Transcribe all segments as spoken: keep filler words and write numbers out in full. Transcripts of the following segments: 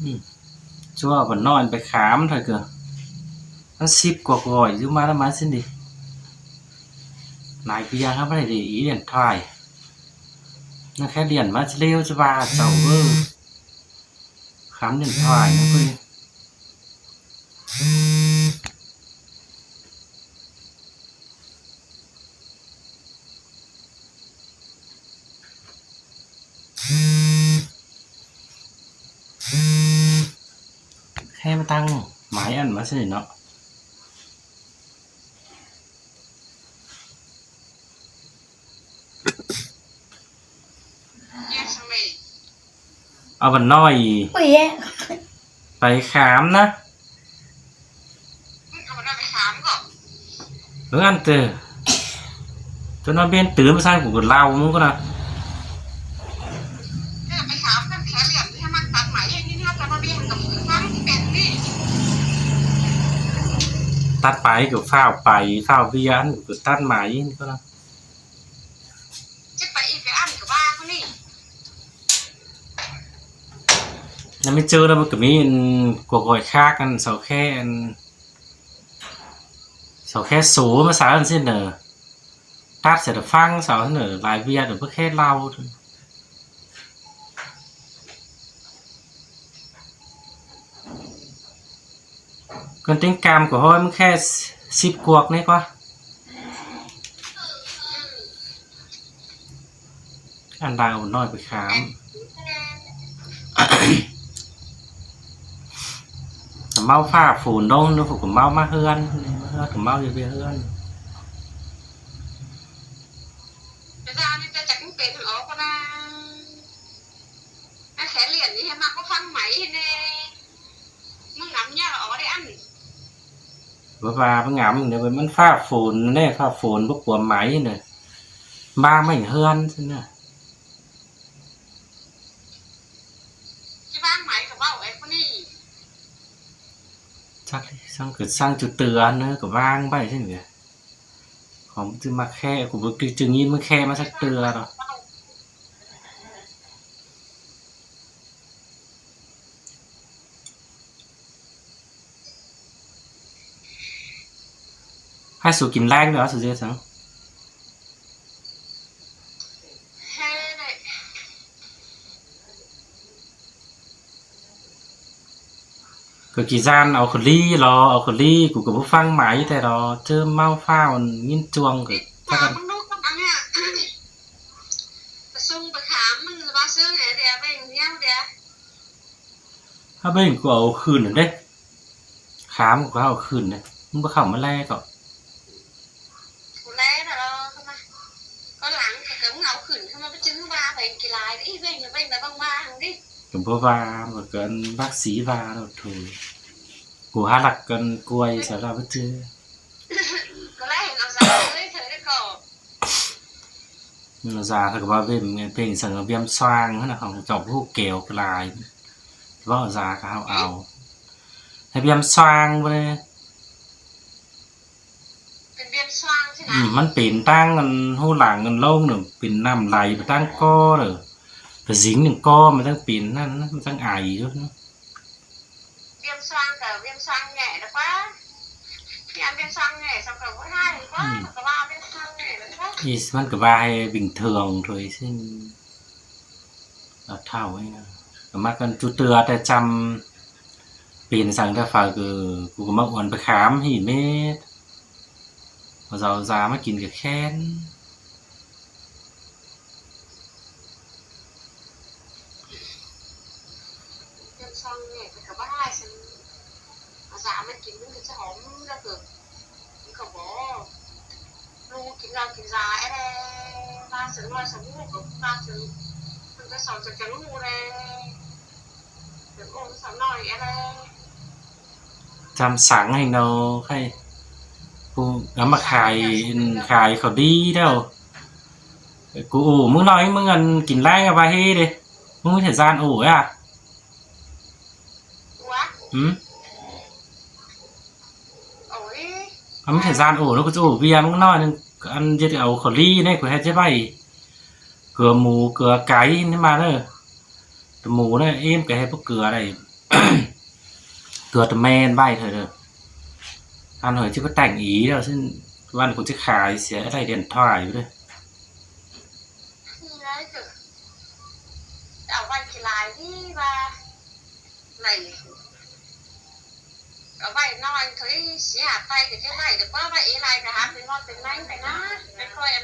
Ư, ꞌchua báu ꞌnọi pay khám thôi cơ. ꞌMắn síp cốc ꞌgọi dú ꞌmá ꞌlẹo ꞌmá ꞌsịn đi. Lai ꞌviạk ꞌhứ ꞌmắn đi, đi điện thoại. ꞌNhắng khék điện ꞌmá ꞌchí ꞌlẹo ꞌchí ꞌva chảu ꞌvớ. Khám điện thoại ꞌnớ ꞌcứ. Khék ꞌmá ꞌtáng mai ăn ꞌmá ꞌsịn ꞌnớ. Au báu ꞌnọi pay khám ꞌnớ. ꞌMắn ăn ꞌtứ. ꞌCọ ꞌnọ ꞌviạk tứn ꞌmá ꞌsướng ꞌcọ ꞌlẹo ꞌmắn ꞌcọ ꞌnớ. Tắt máy ꞌcọ ꞌphạo pay, ꞌphạo ꞌviạk ꞌcọ tắt máy ꞌcọ ꞌnớ. ꞌNhắng ꞌmí ꞌchớ ꞌnớ ꞌmắn ꞌcọ ꞌmí ăn cốc ꞌgọi khác ăn sau khék ăn, sau khék số ꞌmá sau ăn ꞌsịn ꞌnớ. Tắt sia ꞌtẹ ꞌphắng sau ꞌnớ, lai ꞌviạk ꞌnớ báu khék ꞌlẹo. Cón ꞌtếng căm ꞌcọ ꞌhọi ꞌmắn khék síp cốc ꞌnị ꞌquá. Ăn đang au ꞌnọi pay khám. ꞌMáu ꞌphạ phôn ꞌlống ꞌnớ phủ ꞌcọ ꞌmáu ꞌmá ꞌhướn, ꞌmá ꞌhướn ꞌcọ ꞌmáu dú ꞌviạk ꞌhướn. Báu ꞌva báu ngắm ꞌnớ, ꞌmắn ꞌphạ phôn ꞌnớ, ꞌphạ phôn báu cuôm máy ꞌnớ. ꞌVa ꞌmá ꞌhướn ꞌsịn ꞌnớ. Chắc ꞌsướng ꞌcọ ꞌsướng ꞌchu tưa ꞌnớ ꞌcọ ꞌváng ꞌvạy ꞌsịn kìa. Khong ꞌmắn ꞌchí ꞌmặc khék, ꞌcọ báu ꞌcứ ꞌchư ꞌnghín ꞌmắn khék ꞌmá sắc tưa ꞌnớ. Hák sú kin ꞌlẹng ꞌnớ, sú ꞌdệt săng? ꞌCọ kin ꞌdan au khảu ꞌlí lo, au khảu ꞌlí, ꞌcọ ꞌcọ báu ꞌphắng máy ꞌtẹ lo, ꞌchớ ꞌmáu ꞌphạ ꞌnghín chuông ꞌcọ. Hák ꞌvạy ꞌcọ au khửn đé. Khám ꞌcọ au khửn đé. ꞌMắn báu khảu ꞌmá ꞌlé ꞌcọ. ꞌCọ báu ꞌva, ꞌcọ bác sĩ ꞌva ꞌnớ thôi. ꞌCọ hák ꞌlặc ꞌcọ ꞌquay sa ꞌlạ báu ꞌchư. Au da thôi ꞌcọ ꞌva ꞌviêm, ꞌviêm săng ꞌviêm soang ꞌnớ, khong chảu ꞌhụ kẻo ꞌcọ lai. ꞌVa au da ꞌcọ au au. Hák ꞌviêm soang ꞌva ꞌnị. ꞌMắn pên ꞌtáng ăn ꞌhụ lăng ăn ꞌlống ꞌnớ, pên ꞌnặm lay ꞌva ꞌtáng ꞌcó ꞌnớ. Pên dính ꞌnưng ꞌcó ꞌmắn ꞌtáng pên ꞌnặn, ꞌmắn ꞌtáng ai dú. ꞌMắn ꞌcọ ꞌva hák bình thường thôi ꞌsịn. Lỏ thảu ꞌnị ꞌnớ. ꞌCọ ꞌmá căn ꞌchu tưa ꞌtẹ ꞌchăm pên săng ꞌtẹ phaư ꞌcọ, ꞌcọ ꞌcọ ꞌmá uôn pay khám ꞌhị mết. ꞌCọ au da ꞌmá kin ꞌcọ khen. ꞌChăm sắng ꞌhịn ꞌnớ, khay. ꞌCọ ngắm ꞌmá khai, khai khảu đi ꞌlẹo. ꞌCọ ổ ꞌmứng ꞌnọi ꞌmứng ăn kin ꞌlẹng ꞌva ꞌhế đê. ꞌMứng thời gian ổ à? Ăn thời gian ổ ꞌnớ ꞌcọ ổ ꞌviạk ꞌmứng ꞌnọi ꞌnưng ăn ꞌdệt au khảu đi ꞌnị ꞌcọ ꞌhẹt ꞌdệt ꞌvạy. Cưa mú cưa cáy ꞌnị ꞌmá ꞌnớ. Mú ꞌnị ꞌếm ꞌcọ ꞌhẹt báu cưa đảy. Cưa tơ ꞌmen ꞌvạy thôi. Ăn hỏi chứ có tẻng ý đâu chứ, văn cũng chứ khai sẽ đài điện thoại đấy. Ở ꞌvạy thì lại đi và này, ở ꞌvạy nói thôi, xí hả tay cái chứ ꞌvạy được quá, ꞌvạy ý lại cả hả, mình ngon mình nắng phải ná, phải coi em.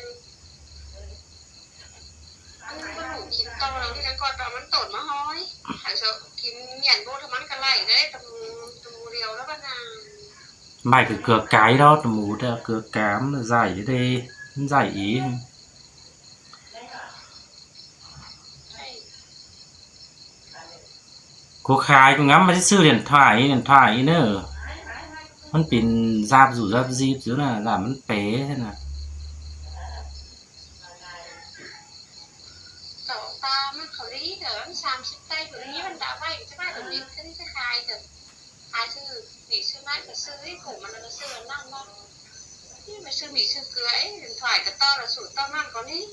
Ăn có đủ chín to lắm, đi ăn coi tao mắn tổn mà hói. Hãy sợ chín nhện vô thơm ăn cả lầy đấy, tao mù, tao mù liều đó bác à. Mày cứ cưa cái đó, tao mù theo cưa cám, giải đi, giải ý. Cô khai cô ngắm mà chứ sư điện thoại, điện thoại nữa. Nó pin giáp rủ giáp dịp chứ nè, làm nó pé thế nè. Cậu ta mắc khẩu lý ở ăn sam xích tay của lý văn đạo vay, chứ bác được biết cái khai được. Ai sư, mỹ sư mãi của sư ấy, khổ mà nó sư năm năm. Thế mà sư mỹ sư cưới, điện thoại của tao là sủ tao năm có lý.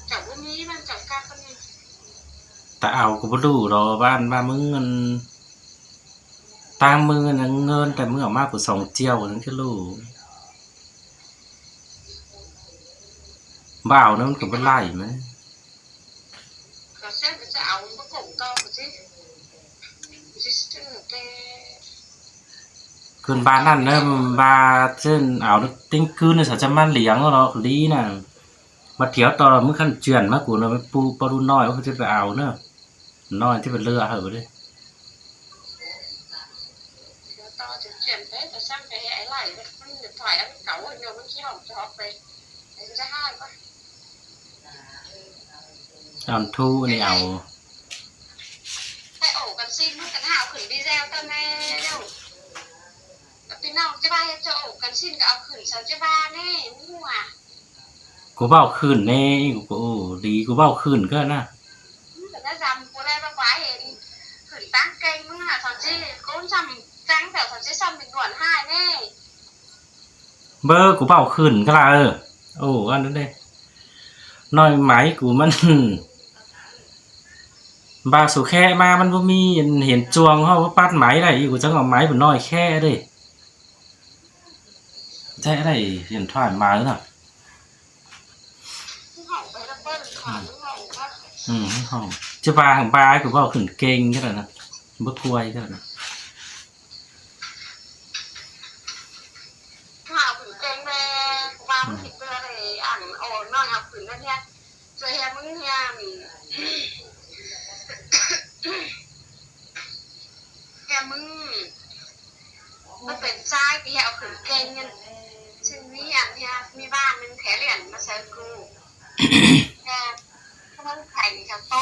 Chồng của mỹ văn chồng cặp con này. Ta áo của bố đủ đó, bạn ba mươi ngàn. Tang ꞌmưa ꞌnăng ꞌngớn, ta ꞌmưa ꞌmá phủ song triệu ꞌnăng chứ ꞌlụk. Báu ꞌnăng ꞌmắn ꞌcọ báu lai ꞌmá. ꞌCứn ꞌva ꞌnặn ꞌnớ, ꞌva ꞌchớ áo ꞌnăng ꞌtếng ꞌcứn ꞌnớ, sau ꞌchớ ꞌmắn liếng ꞌló ꞌcọ đi ꞌnớ. ꞌMá thiếu ꞌto ꞌmứ khăn chuyên ꞌmá cu ꞌnớ, ꞌmá pu ꞌpo ꞌlụk ꞌnọi ꞌcọ ꞌchớ ꞌva áo ꞌnớ. ꞌNọi ꞌchớ ꞌva ꞌlứa hảư đi. Ăn thu ꞌnị áo. Hãy ổ cắn xin, mắc cắn hảo khửn video tao nè, đâu. Tao tin nào chứ ba hết cho ổ cắn xin, cái áo khửn sao chứ ba nè, mua à. Cô bảo khửn nè, cô, cô đi, cô bảo khửn cơ nè. Nó dăm cô đây ba quá hên. Khửn tăng kênh, mắc là thằng chị, cô dăm tăng theo thằng chị xăm mình đuổi hai nè. Bơ, cô bảo khửn cơ là, ừ. Ồ, ăn đấy. ꞌNọi máy của ꞌmắn. Ba số khe ꞌmá ꞌmắn báu ꞌmí hên chuông ꞌhọ báu pắt máy đảy, ꞌcọ chắng au máy bơ ꞌnọi khe đảy. Thế đảy điện thoại máy nè. Ừ, hỏng. Chứ ba hỏng ba ꞌcọ bảo khửn kênh cái đó nè. Báu quay cái đó nè. Hảo khửn kênh về, ba ꞌmắn thịt bơ đảy ăn ổ ꞌnọi hảo khửn đó nha. Rồi hẹ ꞌmứng hẹ, hẹ ꞌmứng, ꞌmắn pên ꞌchái ꞌcọ hẹ áo khửn kênh ꞌnớ. Chứ ꞌmí ăn hẹ, ꞌmí ꞌva ꞌmắn khék ꞌliệng ꞌmá ꞌsớ cu. Hẹ, ꞌmắn khék hẹ ꞌtố,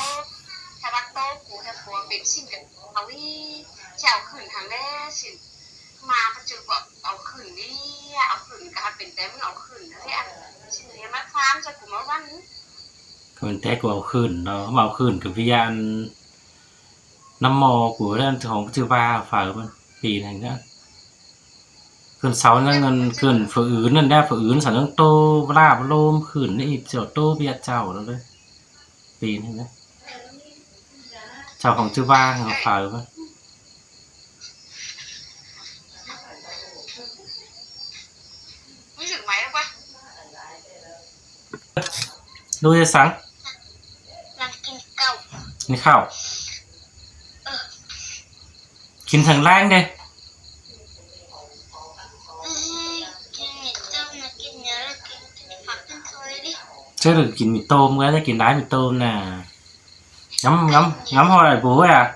hẹ bát ꞌtố cu hẹ phua pên ꞌsịn ꞌcọ áo ꞌnị, hẹ áo khửn hăng đé ꞌsịn. ꞌMá ꞌmá ꞌchư ꞌcọ áo khửn ꞌnị, áo khửn ꞌcọ hảư pên té ꞌmứng áo khửn ꞌnớ hẹ. ꞌSịn hẹ ꞌmá khám ꞌchớ cu ꞌmá ꞌvắn. Khửn té cu áo khửn ꞌnớ, ꞌmá áo khửn ꞌcọ ꞌviạk ăn ꞌnặm ꞌmo cu ꞌlẹo khong ꞌchư ꞌva phaư ꞌmắn pên hăng ꞌnớ. Khửn sau ꞌnăng ăn khửn phủ ứn ꞌnặn đé, phủ ứn sau ꞌnăng ꞌtố, ꞌva ꞌlốm khửn ꞌnị, chảu ꞌtố ꞌviạk chảu ꞌlẹo đé. Pên hăng ꞌnớ. Chảu khong ꞌchư ꞌva hảư phaư ꞌmắn. ꞌLụk ꞌdệt săng? ꞌKín khảu. ꞌKín thẳng ꞌláng đé. Chứ đừng ꞌkín mì tôm, ꞌcọ ꞌdệt ꞌkín đái mì tôm nè. Ngắm, ngắm, ngắm ꞌhọi ải bố à?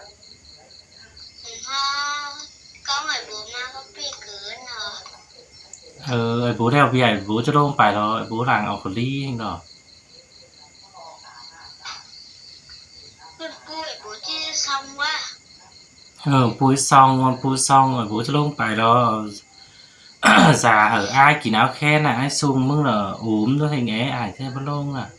Ờ, ải bố đeo vì ải bố ꞌchớ ꞌlống pay lo, ải bố lăng au khả ꞌli ꞌhêng lo. Ờ, pui song, ꞌpui song, ải bố ꞌchớ ꞌlống pay lo. Dả hảư ải kin áo khen nả, ải sung ꞌmứng lỏ ốm ꞌdớ ꞌhêng é, ải ꞌchớ báu ꞌlống nả.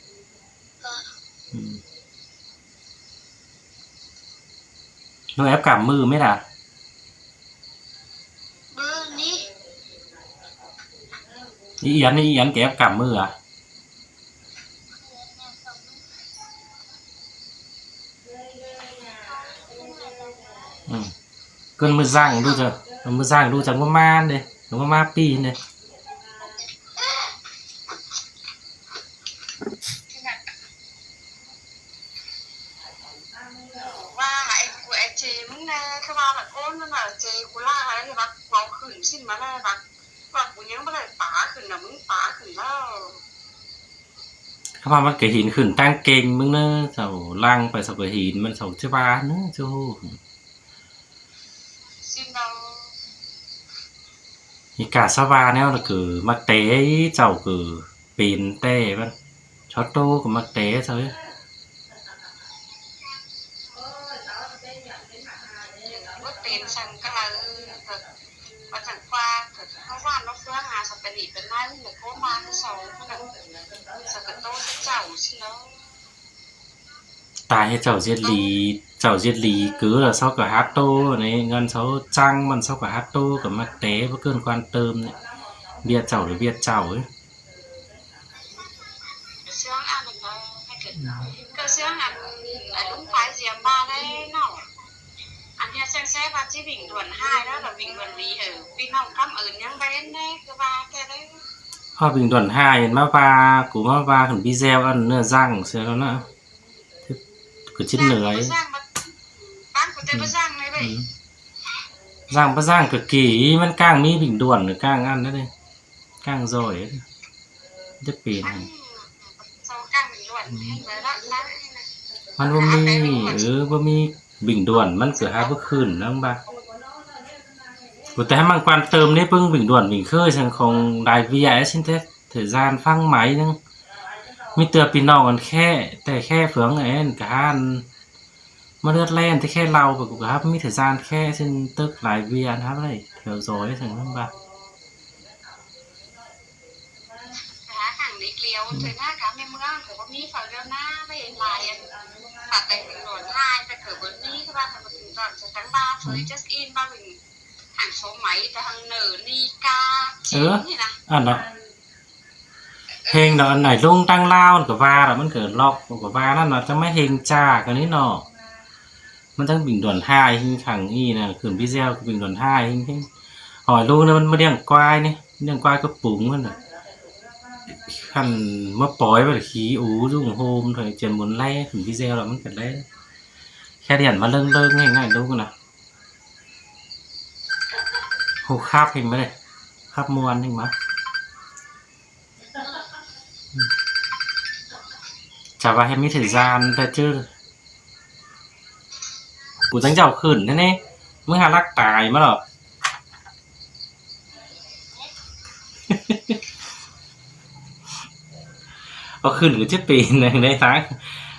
Nó ép cảm mư mết à? Ý Yến, ý Yến kẻ ép cảm mư à? Ừ. Cơn mưa răng đu giờ, mưa răng đu giờ mưa man đi, mưa ma pi đi. Wa ai ku ai ce mưng ne, kơ wa băk ôn na ce ku la ai băk wa khửn sin ma na băk, wa ku nhăng băk lai pa khửn na mưng pa khửn lao. Kơ wa măn kơ hin khửn tăng kêng mưng na, sau lăng pay sau kơ hin măn sau ce wa na, ce hô. Xin đâu. Í cả sa va néo là cứ mắc té, chảu cứ pên té băn. Chó tô cứ mắc té sao ấy. Ước pên sân cái là, ừ, mà chẳng qua, cứ không quan nó phương à, sao phải đi bên này, mình có ba cái sau, cái là, sao cái tô cái chảo xin đâu. Tại hê chảu ꞌdiệt đi, chảu ꞌdiệt đi cứ là sau cả hát tô này, ngăn sau chăng măn sau cả hát tô, cả mắc té, báu cơn quan tâm này. Biệt chảu là biệt chảu ấy. Sướng ăn được rồi, hay kể. Cơ sướng ăn, ở đúng phải diệm ba đấy, nó. Ăn nhà xem xét ba chí bình luận hai đó là bình luận đi, ở pin nông cắm ở nhắn bên đấy, cứ ba kia đấy. Ho bình luận hai, má ba, cú má ba, khẩn video ăn nưa răng, xưa đó nà. Cứ chín nửa ấy. Răng bá răng cực kỳ, măn cang mí bình luận, cang ăn đó đi. Cang rồi ấy. Rất pin. Măn báu mí, ừ, báu mí bình luận, măn cứ há báu khửn lắm ba. Cú té măn quan tâm nế ꞌpứng bình luận, bình khơi sang không đài vía ấy xin thế. Thời gian phăng máy nưng. Mí tưa pin nông ăn khe, té khe phướng ấy, cả hán. Má lướt len té khe lau, cú há mí thời gian khe, xin tức đài vía ăn há đấy. Theo dõi sang lắm ba. Cả hàng đi liều, thời gian cả mươi mưa, cả có mí phải lướt na, với lại, mà té bình luận hai, té cử bớt mí, các bạn, các bạn, các bạn, các bạn, các bạn, các bạn, hàng số máy, té hàng nở, ni ca, Ừ. Chín như nào? Ăn đó. Hên đó, ăn này lung tăng lao, cái va là măn cứ lọc, cái va nó, nó chẳng mấy hên chả, cái ní nó. Măn tăng bình luận hai, hên khẳng y nè, khửn video, cái bình luận hai, hên, hên. Hỏi lung nó, măn, măn đi ăn quay ní, đi ăn quay có púng hơn rồi. Khăn má pói và khí ú, dùng hôm thôi, chén muốn lé, khửn video là măn cứ lé. Khe điện mà lưng lưng, hên ngại lung nè. Hô khắp hên má đây. Khắp muôn hên má. Chả ba hên mí thời gian ta chứ. Cú dáng chảu khửn thế nế. Mưa hà lắc tài má lỏ. Có khửn cứ chết pin này, đây tháng.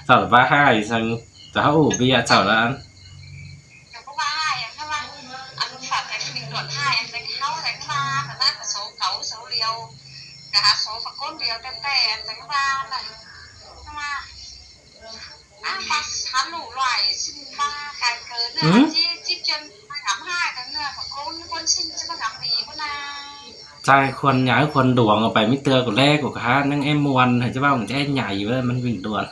Chảu ba hai sang, chảu ổ bia chảu là ăn. Nó có ba hai à, các bạn. Ăn phạt cái bình luận hai, ăn cái háo, cái ba, cái ba, cái số cáu, số liều. Cái há số phạt cốn liều, cái tè, ăn cái ba, này. Các bạn. Á, ba, há lũ loại, xin ba, cái cớ nữa, Ừ? Chí, chí chân, ba ngắm hai, cái nữa, phạt cốn, cốn xin, chứ ba ngắm đi, bữa nay. Chai khuôn nhái khuôn đuống, ở bảy mươi tưa của lê, của cả há, nâng em muôn, hay chứ ba, cũng chứ em nhảy, với mình bình luận.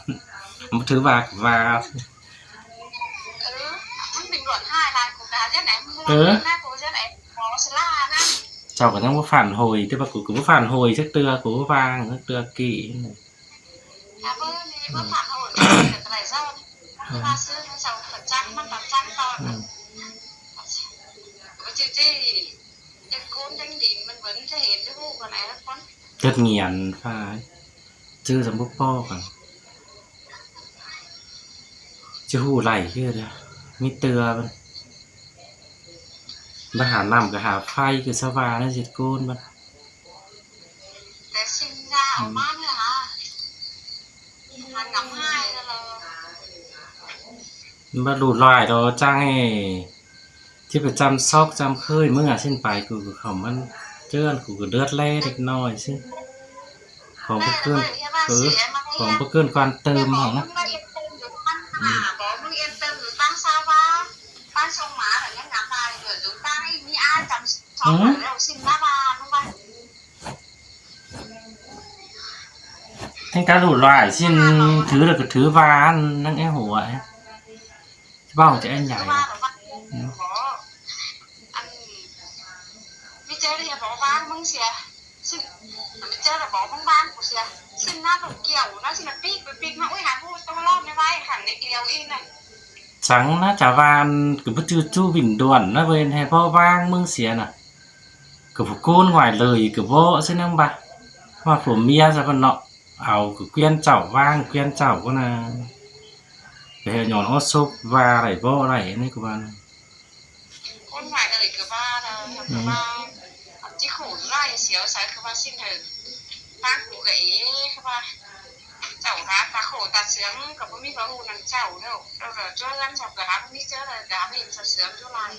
Một thứ ba, và Ừ, măn bình luận hai là cú cá giết em, mua Ừ. Cái na cú giết em, có sla na. Chảu cả nhắn báu phản hồi, tức là cú, cú báu phản hồi chắc tưa, cú báu vang chắc tưa kỹ. Là bơ, bơ phản hồi, cái này sao? Cái ba xưa, nó sao, phải chăng, măn phải chăng to. Ừ. Có chứ chứ, cái cốn đánh đi, mình vẫn thể hiện cái vụ còn này nó còn. Tất nhiên phải. Chứ dăm báu pó cả. Chứ hủ lảy kia kìa. Mít tưa băn. Bá hả nằm cả hả phay kìa, sa va nó diệt côn băn. Bá lụt loài đó chăng hề. Chứ phải chăm sóc, chăm khơi, mưa ngả xin phải cử, cử khổng ăn, chứ ăn cử, cử đớt lé đếch ꞌnọi chứ. Khổng báu cơn, cử, khổng báu cơn quan tâm hả ná. Ừ. Anh cá lụt loài xin thứ là cái thứ và ăn năng é hổ ấy. Chứ báu chứ ăn nhảy. Bók ăn ꞌmí ꞌchớ ꞌlẹo bók ꞌváng ꞌmứng sia. ꞌSịn ꞌmí ꞌchớ ꞌlẹo bók ꞌmứng ꞌváng ꞌcọ sia. ꞌSịn ꞌná ꞌlụk kiẻo ꞌná ꞌsịn ꞌná pík ꞌpẹ pík ꞌmá, ui, hák ꞌhụ ꞌtố ꞌlóm ꞌnị ꞌvạy khẳng ꞌnị kiẻo ꞌnị ꞌnớ. Chắng ꞌná, chả ꞌvan ꞌcọ báu ꞌchư ꞌchu Bình Thuận ꞌná, ꞌvạy ꞌhứ bók ꞌváng ꞌmứng sia ꞌnớ. ꞌCọ phủ ꞌcốn hoài ꞌlới ꞌcọ bók ꞌsịn ꞌnớ ꞌva. ꞌVa phủ ꞌmía ꞌsá ꞌva ꞌnọ, au ꞌcọ ꞌquiến chảu, ꞌváng ꞌquiến chảu ꞌcọ ꞌnớ. ꞌCọ ꞌhế nhỏn ók sốp ꞌva đảy bók đảy ꞌnị ꞌcọ ꞌva ꞌnớ. ꞌCốn hoài ꞌlới ꞌcọ ꞌva, ꞌcọ ꞌva, ꞌchí khổ ꞌlới sia ꞌsớ ꞌcọ ꞌva ꞌsịn hảư. ꞌVáng phủ ꞌcọ ế ꞌcọ ꞌva. Chảu hák ta khổ ta sướng ꞌcọ báu ꞌmí ꞌva ꞌhụ nẳng chảu ꞌnớ. ꞌCọ ꞌchớ ꞌlới chảu ꞌcọ hák ꞌmí ꞌchớ ꞌlới ꞌcọ hák ꞌmí ꞌchớ sướng ꞌchu lai.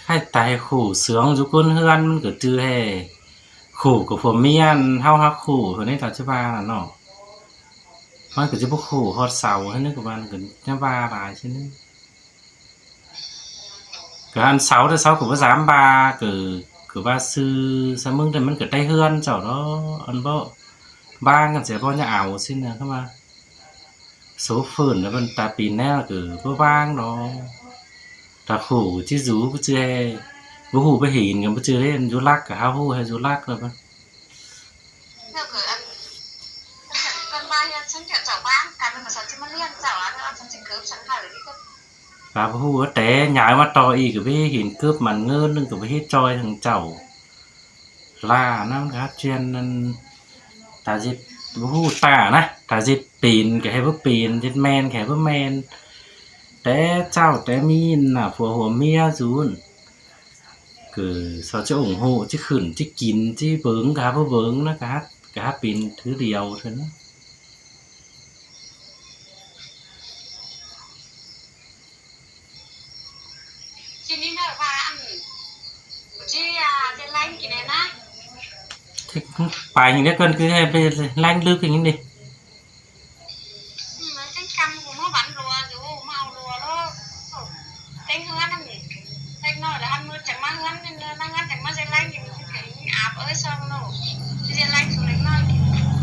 Khay ta ꞌhế khổ sướng dú ꞌcốn ꞌhướn ꞌmắn ꞌcọ ꞌchư ꞌhế khổ ꞌcọ phủ ꞌmía ꞌháu hák khổ thôi ꞌnị ta ꞌchớ ꞌva ꞌnọ. ꞌMắn ꞌcọ ꞌchí báu khổ ꞌhọt sau ꞌhứ ꞌnị ꞌcọ ꞌva ꞌcọ ꞌnhá ꞌva lai ꞌsịn ꞌnị. ꞌCọ ăn sau ꞌtẹ sau ꞌcọ báu dám ꞌva, ꞌcọ, ꞌcọ ꞌva ꞌsứ ꞌsá ꞌmứng ꞌtẹ ꞌmắn ꞌcọ đảy ꞌhướn chảu ꞌnọ, ăn báu ꞌváng ꞌcắn sia báu ꞌnhá au ꞌsịn ꞌnớ ꞌcọ ꞌva. Số phận ꞌnớ ꞌmắn ta pên ꞌnéo ꞌcọ báu ꞌváng ꞌnọ. Ta khổ ꞌchí dú báu ꞌchư ꞌhế, báu ꞌhụ báu hên ꞌcọ báu ꞌchư ꞌlế, dú lắc ꞌcọ hák ꞌhụ ꞌhế dú lắc ꞌnớ ꞌmắn. Ta báu ꞌhụ té nháư ꞌmá ꞌto ꞌnị ꞌcọ báu hên cướp mẳn ꞌngớn ꞌnưng ꞌcọ báu hên ꞌchoi thẳng chảu. ꞌLạ ꞌnặn ꞌcọ hák ꞌchiến ꞌnặn, ta ꞌdệt báu ꞌhụ ta ꞌnớ, ta ꞌdệt pên ꞌcọ ꞌhế báu pên, ꞌdệt ꞌmen ꞌcọ ꞌhế báu ꞌmen. Té chảu té ꞌmí ꞌnạ phua hua ꞌmía dú ꞌcọ, sau ꞌchí ủng hộ, ꞌchí khửn, ꞌchí kin, ꞌchí bớng ꞌcọ hák báu bớng ꞌnớ, ꞌcọ hák, ꞌcọ hák pên thứ điêu thôi ꞌnớ. Pay ꞌnhắng đé ꞌcơn ꞌcứ ꞌhế pay ꞌlẹng ꞌlưp ꞌhịn đi.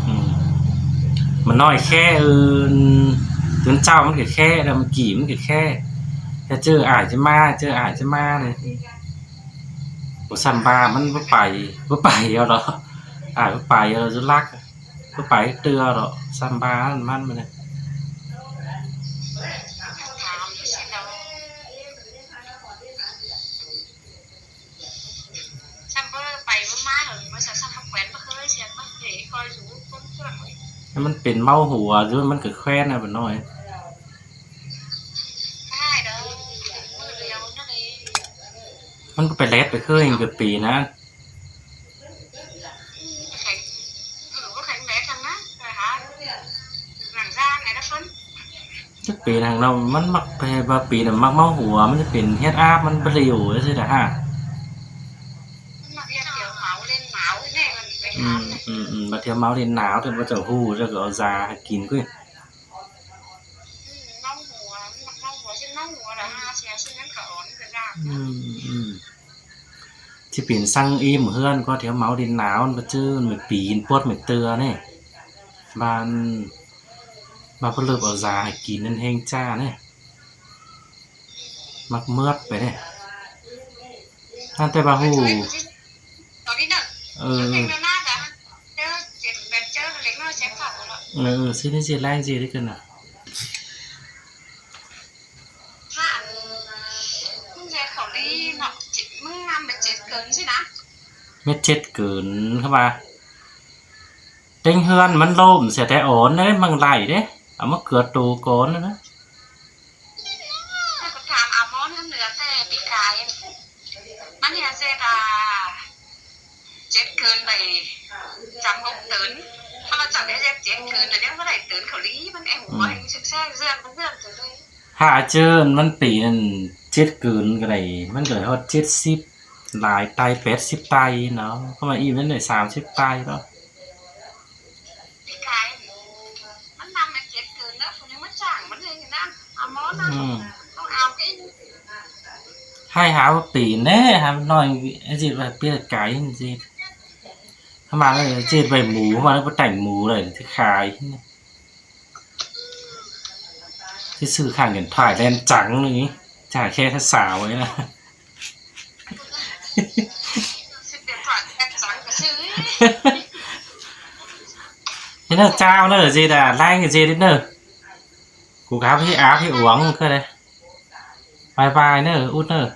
Ừ. ꞌMắn ꞌnọi khék, ừ, ꞌtướn ꞌchạu ꞌmắn ꞌcọ khék, ꞌlẹo ꞌmắn kỉ ꞌmắn ꞌcọ khék. Thế ꞌchớ ải ꞌchí ꞌmá, ꞌchớ ải ꞌchí ꞌmá ꞌnị. Báu ꞌsặn ꞌva ꞌmắn báu pay, báu pay au lo. Ải báu pay au lo, dú lắc. Báu pay ꞌtưa lo. ꞌSặn ꞌva ꞌmắn ꞌmá ꞌnị. ꞌMắn pên máu hua dú, ꞌmắn ꞌcọ ꞌkhoen ꞌnớ báu ꞌnọi. ꞌMắn ꞌcọ pay lét pay ꞌkhới ꞌcọ pên ꞌnớ. Chắc pên hăng ꞌnọ, ꞌmắn ꞌmặc pay ꞌva pên ꞌnạ ꞌmặc máu hua, ꞌmắn ꞌchí pên huyết áp ꞌmắn báu ꞌliu ꞌsứ đa hả. Ừ, ừ, ừ, ꞌva thiếu máu lên não thì báu chảu ꞌhụ, ꞌchớ ꞌcọ au da hảư kin ꞌquí. Ừ, ừ. ꞌChí pên săng ꞌím ꞌhướn ꞌcọ thiếu máu lên não, báu ꞌchư ꞌmí pin puốt ꞌmí ꞌtưa ꞌnị. ꞌVa, ꞌva ꞌpưa ꞌlợp au da hảư kin ꞌnặn ꞌhêng ꞌchạ ꞌnị. ꞌMặc ꞌmướt pay ꞌnị. ꞌTan té ꞌva ꞌhụ. Ừ, ừ. Ừ, ừ, ꞌsịn ꞌnị ꞌdệt ꞌlẹng ꞌdệt đi ꞌcọ ꞌnạ. Mết chết cớn ꞌcọ ꞌva. ꞌTếng ꞌhướn ꞌmắn ꞌlốm sia té ón đé, ꞌmăng đảy đé. Au ꞌmá ꞌcứa tô cón ꞌnớ. Chết cơn đảy chăm hốc tớn. Hả, ꞌchớ ꞌmắn pên chết cơn ꞌcọ đảy, ꞌmắn ꞌcọ đảy ꞌhọt chết síp lai ꞌtay, pét síp ꞌtay ꞌnớ. ꞌCọ ꞌmá ꞌnị ꞌmắn đảy sam síp ꞌtay ꞌnớ. Ừ. Hả, hả ꞌva pên ꞌnị, hả ꞌnọi ꞌdệt ꞌva pên cai ꞌdệt. Hả ꞌmá ꞌdệt ꞌvạy mú, hả ꞌmá ꞌdệt báu tẻng mú đảy ꞌchí khai. Cái sự khẳng điện thoại đen trắng này, chả khe thắt xảo ấy là. Thế nào, chào nữa gì đã, like gì đấy nữa. Cô gái với áo với uống cơ đấy. Bye bye nữa, út nữa.